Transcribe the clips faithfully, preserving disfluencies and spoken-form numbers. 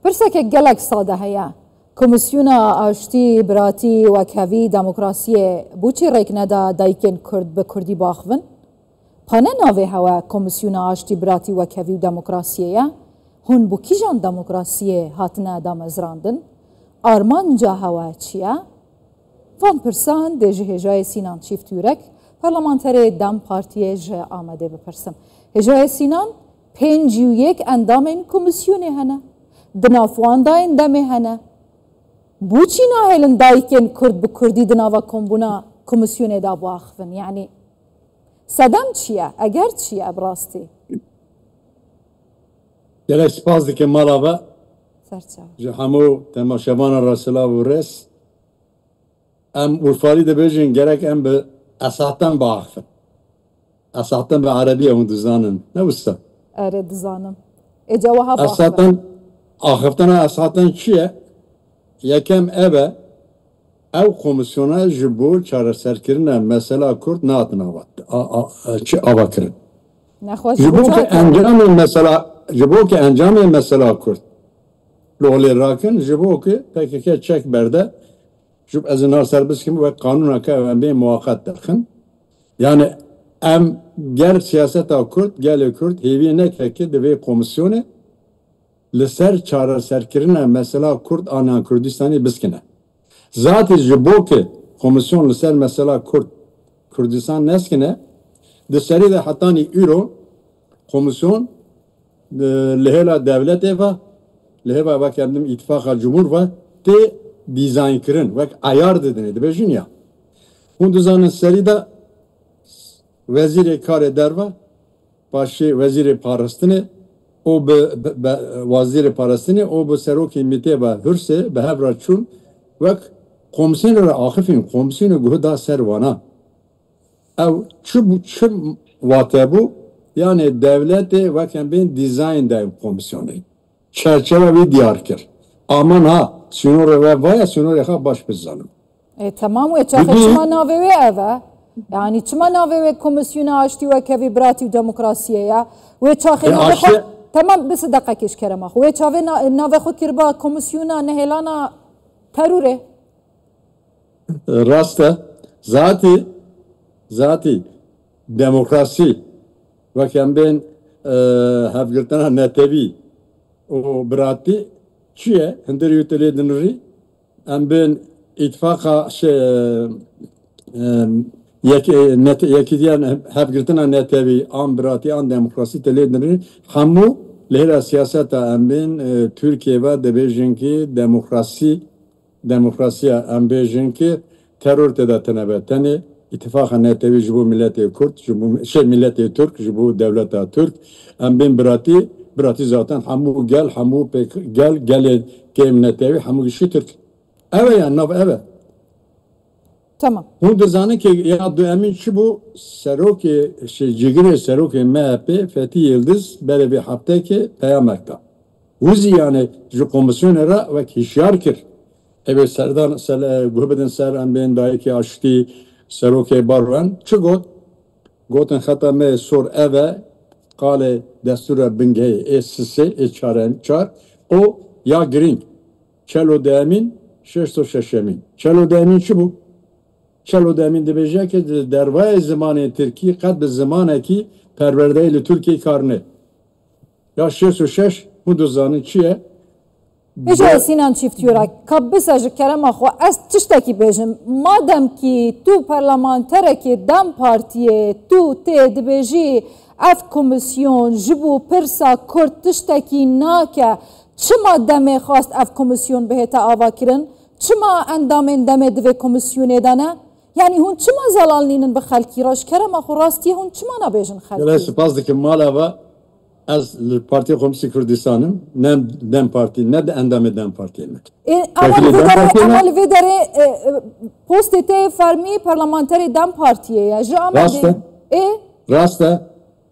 Pirseke gelek sade heye. Komîsyona Aştî, Biratî, Wekhevî, Demokrasiyê bo çi rêk neda dayikên Kurd bi Kurdî biaxivin? Pa ne navê hewe Komîsyona Aştî, Biratî, Wekhevî û Demokrasiyê ye? Hûn bo kîjan demokrasiyê hatine damezrandin? Armanca hewe çi ye? Van pirsan dê ji hêjayê Sînan Çîftyurek, parlamenterê DEM Partiyê ji Amedê bipirsim. Hêjayê Sînan, pêncî û yek endamên komîsyonê hene. Di nav wan de yên DEMê hene. Bo çi nahêlin dayikên Kurd bi Kurdî di nava kombûna komîsyonê de biaxivin? Yanî sedem çi ye? Eger çi ye bi rastî? Gelek spas dikim mala ve. Serçe. Ji hemû temaşevana re silav û rêz. Em Urfalî dibêjin, gerek em bi esaten biaxivin. Esaten bi erebî ye, hûn dizanin. Ne wisa? Erê, dizanim. Ê, cewa ha biaxivin. Esaten axiftina esaten çi ye? Yekem ev e, ew komîsyona ji bo çareserkirina mesela Kurd nehatin ava, a, a, çi ava kirin. Nexwe ji Ji bo bo ki çar kirin. Encamê mesela, ji bo ki encamê mesela Kurd li holê rakin, ji bo ki P K K çek berde, ji ez ê niha ser biskim wek qanûneke ew em bê muwaqet derxin. Yani em ger siyaseta Kurd, gelê Kurd hêviyê neke ki di vê komîsyonê li ser çareserkirina mesela Kurd an yan Kurdistanê biskine. Zatî ji bo ki komîsyon li ser mesela Kurd, Kurdistan neskine, di serî de hetanî îro komîsyon, e, li hêla dewletê ve, li hêva, wek em din, îtifaqa cumhur ve tê dîzaynkirin, wek eyar didinê, dibêjin ya. Hûn dizanin serî de wezîrê karê derve, paşê wezîrê parastinê û bi, bi, bi, wezîrê parastinê û bi serokê mîtê ve Hursê bi hev re çûn, wek komîsyonê re axifîn, komîsyonê guh da ser wana. Ew çi bû, çi wate bû? Yanê dewletê wek em bên dîzayn da ew komîsyonê. Çerçewe wî diyar kir. Aman ha, sînorê we vaya, sînorê xwe baş bizanim. E, temam, wê çaxê Dibî- çima navê wê ev e? Yani çima navê wê Komîsyona Aştî, Wekhevî, Biratî û Demokrasiyê ye? Wê çaxê E, navê xwe, aştî- temam, bisi deqekê ji kerema xwe. Wê çavê na-, navê xwe kiriba Komîsyona Nehêlana Terorê. Rast e. Zatî, zatî demokrasî, wek em bên, e, hevgirtina netewî û biratî çi ye? Hundirî wî tu lê dinirî, em bên îtifaqa, şey, e, e, yek-, e, net-, yekîtiya hevgirtina netewî, an biratî, an demokrasî tu lê dinirî, hemû li hêla siyaseta em bên, e, Tirkiye ve dibêjin ki demokrasî Demokrasiya em bêjin ki teror tê de tine be. Tenê îtifaqa netewî ji bo miletê Kurd, ji bo, şey, miletê Tirk, ji bo dewleta Tirk. Em bên biratî, biratî zaten hemû gel, hemû pêk gel, gelê kêm netewî, hemû gişî Tirk. Ev e yani, nav ev e. Tamam. Hûn dizanin ki ya duemîn çi bû? Serokê, şey, cigirê serokê M H P Fethî Yildiz berê vê heftekê peyamek da. Wizî yani ji komîsyonê re wek hişyar kir. Ev ê serdan, sel-, guh bidin ser em bên dayikê aştî, serokê Barwen. Çi got? Gotin xeta me sor ev e, qalê destûra bingehê ê sisê, ê çaren-, çar, o ya girîng. Çelo dehemîn, şêst û şeşemîn. Çelo dehemîn çi bû? Çelo dehemîn dibêje ki di dervayê zimanê tirkî qet bi zimanekî perwerdeyê li Tirkiyeyê kar nê. Ya şêst û şeş, hûn dizanin çi ye? Hêja Sînan Çîftyorak, ka bise ji kerema xwe ez tiştekî bêjim. Madem kî tu parlamenterekê DEM Partiyê, tu tê dibêjî ev komîsyon ji bo pirsa Kurd tiştekî nake, çima DEMê xwest ev komîsyon bihête avakirin? Çima endamên DEMê di vê komîsyonê de ne? Yanî hûn çima zelal nînin bi xelkî re? Ji kerema xwe rastiyê hûn çima nabêjin xelkî? Gelek spas dikim mala ve. Ez li Partiya Komîstî Kurdistan im. Ne DEM Partî, ne de endamê DEM Partiyê me. Ê, ama li Wekîlê vê DEM derê, Partiyê me. Ama li vê derê, e, e, postê te yê fermî parlamenterê DEM Partiyê ye. Ji Amedê. Rast e. Ê? Rast e.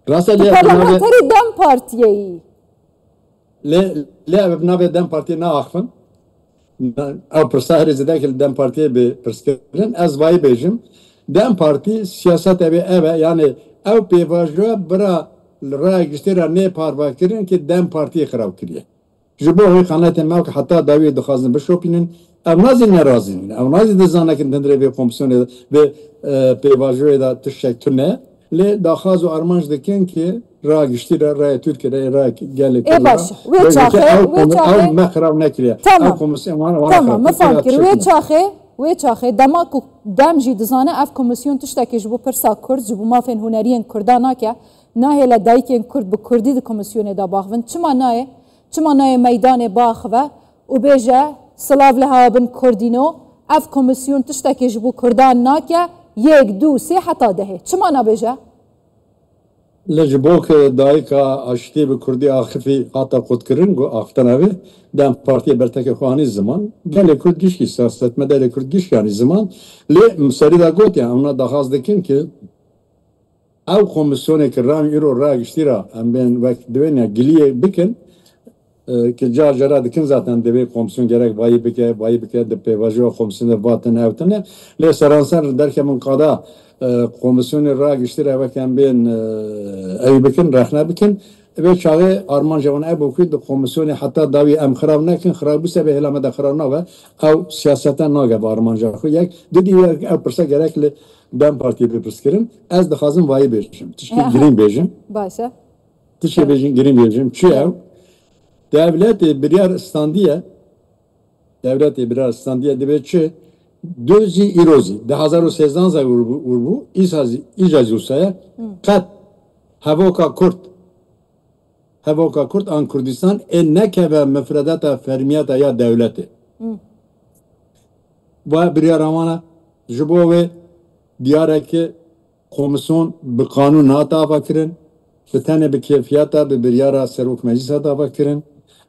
Rast e, Tu lê ev navê parlamenterê DEM Partiyê yî. Lê, lê ev bi navê DEM Partiyê naaxivin. Ew pirsa herî zêde ki li DEM Partiyê bi pirs kirin. Ez vayî bêjim. DEM Partî siyaseta wê ev e. Yani ew pêvajoya bira li raya giştî re nê parve kirin ki DEM Partiyê xirab kiriye. Ji bo wê xanetê me ki heta dawiyê dixwazin bişopînin, ew nazî nerazînin. Ew nazî dizanekin dindirê vê komîsyonê de, vê, e, pêvajoyê de tiştek tune. Lê daxwaz û armanc dikin ki raya giştî re, raya Tirkiyê re, raya gelê Ê Kurd re, baş, wê wê çaxê, wê ew çaxê me xiraw nekiriye. Tamam. Ew komîsyon wan, wan Tamam, xiraw me fam kir. Wê çaxê, wê çaxê dema ku dem jî dizane ev komîsyon tiştekê ji bo pirsa Kurd, ji bo mafên huneriyên Kurda nake, nahêle dayikên Kurd bi Kurdî di komîsyonê de baxivin. Çima nayê? Çima nayê meydanê biaxive û bêje, silav li hewa bin Kurdîno, ev komîsyon tiştekê ji bo Kurdan nake, yek, du, sê heta dehê. Çima nabêje? Lê ji bo ku dayika aştiyê bi Kurdî axifî hate qutkirin, ku axiftina vê, DEM Partiyê bertekê xwe anî ziman, gelê Kurd gişkî, siyasetmedarê Kurd gişkî anî ziman, lê serî de gotiye, em daxwaz dikin ki ew komîsyonê ki ran îro raya giştî re em bên wek divên ya giliyê bikin, e, ki car cara dikin zaten divê komîsyon gerek vayî bike, vayî bike, di pêvajoya komîsyonê vatin ew tune. Lê seranser derkevin qada, e, komîsyonê raya giştî re wek em bên, e, ew bikin, rexne bikin. Vê çaxê armanca wan ev bû ku di komîsyonê heta dawî em xiraw nekin, xiraw bûse vê hêla me de xiraw nabe. Ew siyasete nageve armanca xwe. Yek, didî wek ev pirse gerek li DEM Partiyê bipirs kirin. Ez dixwazim vayî bêjim. Tiştî Aha. girîng bêjim. Baş e. Tiştê Tamam. bêjin, girîng bêjin. Çi ew? Dewletê biryar standiye. Dewletê biryar standiye dibe çi? Dozî îrozî. Di hezar û sêzdan zay vur bû, vur bû. Îsa zî, îca zî wisa ye. Hı. Qet hevoka Kurd. Hevoka Kurd an Kurdistan ê nekeve mifredeta fermiyeta ya dewletê. Hı. Va biryara wana ji bo wê diyar e ki Komîsyon bi qanûn nehate avakirin, bi tenê bi kêfiyeta, bi biryara Serok Meclîs hate avakirin.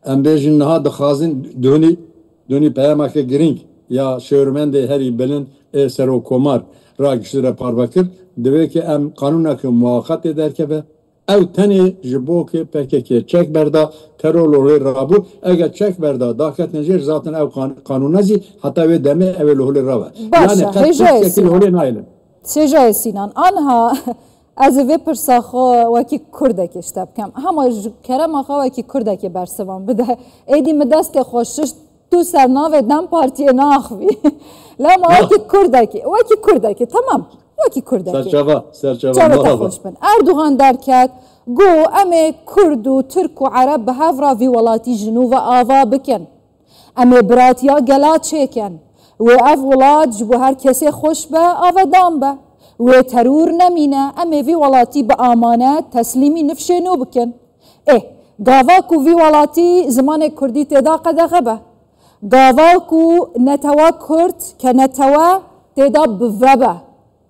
Em bêjin niha dixwazin, dunî, dunî peyameke girîng ya şêwirmendê herî bilind ê Serokkomar ragiştî re parve kir. Divê ki em qanûneke muwaqetê derkeve. Ew tenê ji bo ki P K K çek berda, teror li holê rabû. Eger çek berda, daketin jêr, zaten ew qan-, qanûna zî heta wê demê ew ê li holê rabe. Baş e, Yani qet hêjayê tiştekî li Sinan. holê nayêlin. Sêjayê Sînan, anha ez ê vê pirsa xwe wekî Kurdekê ji te bikim. Hema ji kerema xwe wekî Kurdekê bersivan bide. Êdî min destê xwe şişt, tu ser navê DEM Partiyê naaxivî. Lema Ya. wekî Kurdekê, wekî Kurdekê, temam. Wekî Kurdekê. Serçava, serçava, Çavê te merhaba. xweş bin. Erdogan derket, got, em ê Kurd û Tirk û Ereb bi hev re vî welatî ji nû ve ava bikin. Em ê biratiya gela çêkin. Wê ev welat ji bo her kesê xweş be, avedan be. Wê terûr nemîne. Em ê vî welatî bi amanet teslîmî nifşê nû bikin. Ê, gava ku vî welatî zimanê kurdî tê de qedexe be. Gava ku netewa kurd ke netewe tê de bi ve be.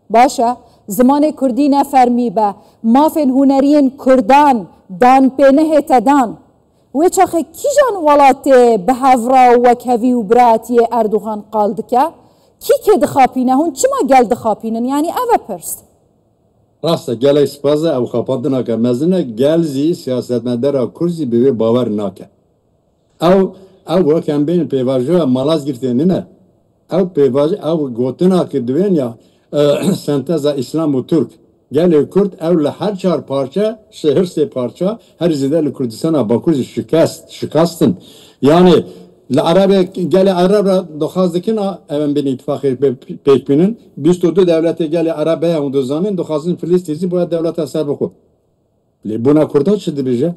Baş e, zimanê kurdî ne fermî be, mafên huneriyên kurdan dan pê nehête dan. Wê çaxê kîjan welatê bi hevra û wekhevî û biratiyê Erdogan qal dike? Kî kê dixapîne? Hûn çima gel dixapînin? Yanî ev e pirs. Rast e, gelek spas e, ew xapandineke mezin e. Gel zî, siyasetmedara kurd zî bi wê bawer nake. Ew, ew wek em bên pêvajoya Malazgirtê nîne. Ew pêvaj-, ew gotina ki diwên ya, e, senteza Îslam û Tirk. Gelê Kurd ew li her çar parçe, şehir sê parça, her zêde li Kurdistana Bakur jî şikest, şikastin. Yani li Ereb, gelê Ereb re daxwaz dikin a, ew em bên îtifaqê pê-, pêk bînin. Bîst û du dewletê gelê Ereb heye hûn dizanin, dixwazin Filistîn jî bûye dewleta serbixwe. Lê bona Kurda çi dibêje?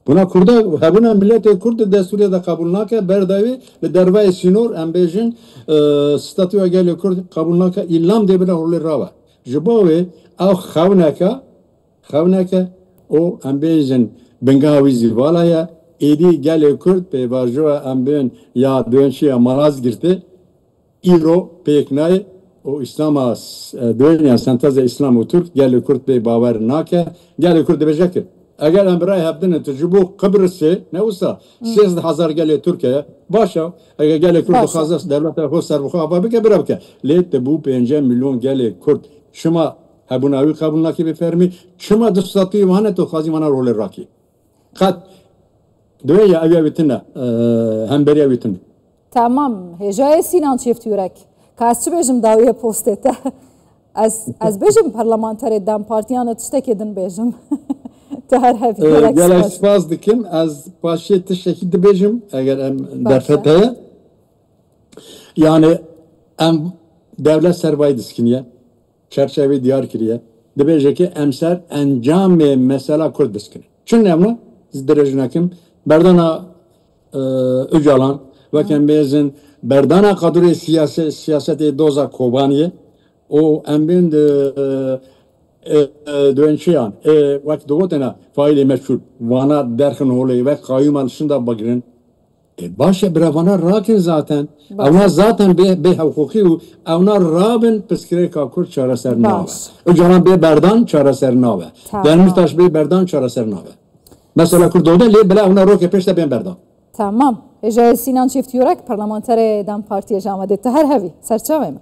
Bona Kurda, hebûna miletê Kurd di destûrê de qebûl nake, berdayî li dervayê sînor, em bêjin, e, statûya gelê Kurd qebûl nake, îlam dê bine holê rawe. Ji bo wê ew xewneke, xewneke û em bêjin bingeha wî zî vala ye, êdî gelê Kurd pêvajoya em bên ya dönçiya Malazgirtê, Îro pêk nayê û Îslama s-, e, dwêniya senteza Îslam û Tirk gelê Kurd pê bawer nake. Gelê Kurd dibêje ki eger em bi rayê hevdin tu ji bo Qibrisê, ne wisa, Hmm. sêzdeh hezar gelê Tirk heye. Baş e, eger gelê Kurd Baş e. dixwaze dewleta xwe serbixwe ava bike, bira bike. Lê tu bû pêncî milyon gelê Kurd. Çima hebûna wî qebûl nakî bi fermî? Çima di statûyê wan e tu xwazî wana rolê rakî? Qet divê ya ew ya wî tune, e, hemberiya wî tune. Tamam, hêjayê Sînan Çift Yürek. Ka ez çi bêjim dawiyê postê te? Ez, ez bêjim parlamenterê DEM Partiyan tiştekê din bêjim. Tu her hebî. Ee, Gelek gelek spas. Spas dikim. Ez paşê tiştekî dibêjim, eger em Baş e. derfet heye. Yani em dewlet servayî diskiniye. Çerçeveyê diyar kiriye. Dibêje ki em ser encamê mesela Kurd biskinin. Çi ne wina? Ez dirêj nekim. Berdana e, Ocalan, wek em bêjin, berdana qadurê siyase-, siyasetê doza Kobaniyê û em bên di, e, e, e, di wên çiyan, e, wek digotine faîlê meçhûl, vana derxin holê, wek qayûman şinda bigirin. E, baş e, bira vana rakin zaten. Baş. Ewna zaten bê, bê hewqûqî û ewna rabin piskirêka Kurd çareser nabe. Baş. Ocalan bê berdan çareser nabe. Tamam. Demirtaş bê berdan çareser nabe. Mesela Kurd dode lê bila ewna roke pêş de bên berdan. Tamam. Hêja Sinan Çiftyorek, parlamenterê DEM Partiyê ji Amedê. Tu her hebî. Serçavê min.